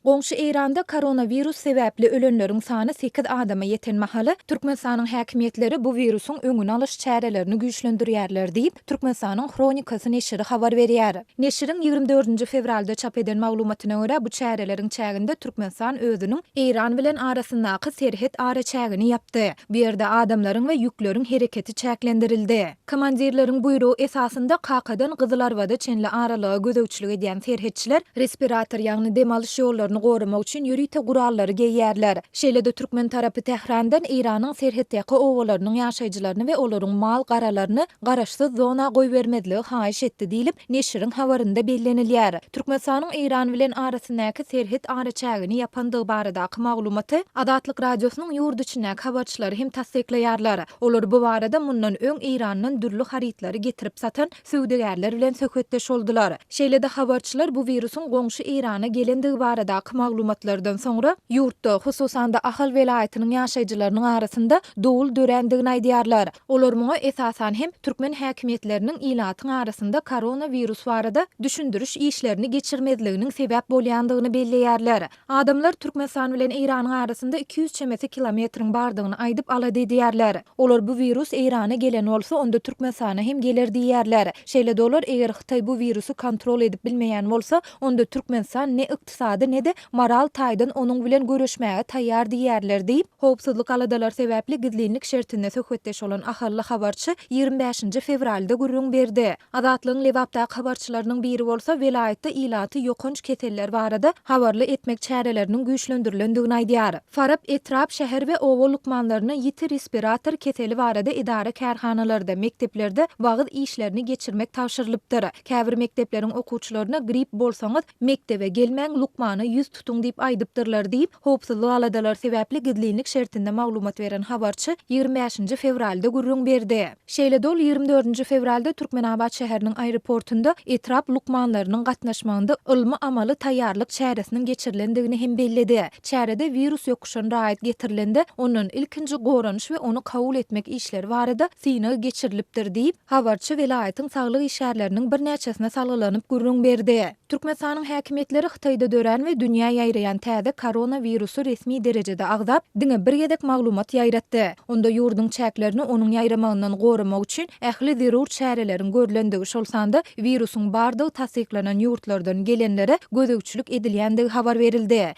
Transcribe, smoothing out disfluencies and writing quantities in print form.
Goňşy Eýranda koronawirus sebäpli ölenleriň sany sekiz adama ýeten mahaly, Türkmenistanyň häkimiýetleri bu wirusyň öňüni alyş çärelerini güýçlendirýärler diýip, Türkmenistanyň Hronikasy neşiri habar berýär. Neşiriň 24-nji fewralda çap eden maglumatyna görä, bu çäreleriň çäginde Türkmenistan özüniň Eýran bilen arasyndaky serhet araçägini ýapdy. Bu ýerde adamlaryň we ýükleriň hereketi çäklendirildi. Komandirleriň buýrugy esasynda Kakadan Gyzylarbada çenli aralyga gözegçilik edýän serhetçiler respirator, ýagny dem alyş ýollaryny goramak üçin ýörite gurallary geýýärler. Şeýle-de türkmen tarapy Tährandan Eýranyň serhetýaka obalarynyň ýaşaýjylaryny we olaryň mal-garalaryny garaşsyz zona goýbermezligi haýyş etdi diýlip, neşiriň habarynda bellenilýär. Türkmenistanyň Eýran bilen arasyndaky serhet araçägini ýapandygy baradaky maglumaty Azatlyk Radiosynyň ýurt içindäki habarçylary hem tassyklaýarlar. Olar bu barada mundan öň Eýrandan dürli harytlary getirip satan söwdagärler bilen söhbetdeş boldular. Şeýle-de habarçylar bu wirusyň goňşy Eýrana gelendigi baradaky maglumatlardan soňra, ýurtda, hususan-da Ahal welaýatynyň ýaşaýjylarynyň arasynda dowul dörändigini aýdýarlar. Olar muňa esasan hem türkmen häkimiýetleriniň ilatyň arasynda koronawirus barada düşündiriş işlerini geçirmezliginiň sebäp bolýandygyny belleýärler. Adamlar Türkmenistan bilen Eýranyň arasynda 200 çemesi kilometriň bardygyny aýdyp alada edýärler. Olar bu wirus Eýrana gelen bolsa, onda Türkmenistana hem geler diýýärler. Şeýle-de olar eger Hytaý bu wirusy kontrol edip bilmeýän bolsa, onda Türkmenistan ne ykdysady ne-de moral taýdan onuň bilen göreşmäge taýýar diýýärler diýip, howpsuzlyk aladalary sebäpli gizlinlik şertinde söhbetdeş bolan ahally habarçy 25-nji fewralda gürrüň berdi. Azatlygyň Lebapdaky habarçylarynyň biri bolsa welaýatda ilaty ýokanç keseller barada habarly etmek çäreleriniň güýçlendirilendigini aýdýar. Farap etrap, şäher we oba lukmanlaryna ýiti respirator keseli barada edara-kärhanalarda, mekdeplerde wagyz işlerini geçirmek tabşyrylypdyr. Käbir mekdepleriň okuwçylaryna grip bolsaňyz, mekdebe gelmäň, lukmana ýüz tutuň diýip aýdypdyrlar diýip, howpsuzlyk aladalary sebäpli gizlinlik şertinde maglumat beren habarçy 25-nji fewralda gürrüň berdi. Şeýle-de ol 24-nji fewralda Türkmenabat şäheriniň aeroportunda etrap lukmanlarynyň gatnaşmagynda ylmy-amaly taýýarlyk çäresiniň geçirilendigini hem belledi. Çärede wirus ýokuşan raýat getirilende, ondan ilkinji goranyş we ony kabul etmek işleri barada synag geçirilipdir diýip, habarçy welaýatyň saglyk işgärleriniň birnäçesine salgylanyp gürrüň berdi. Türkmenistanyň häkimiýetleri Hytaýda dörän we dünýä ýaýraýan täze koronawirusy resmi derejede agzap, diňe bir gezek maglumat ýaýratdy. Onda ýurduň çäklerini onuň ýaýramagyndan goramak üçin ähli zerur çäreleriň görlendigi, şol sanda wirusyň bardygy tassyklanan ýurtlardan gelenlere gözegçilik edilýändigi habar berildi.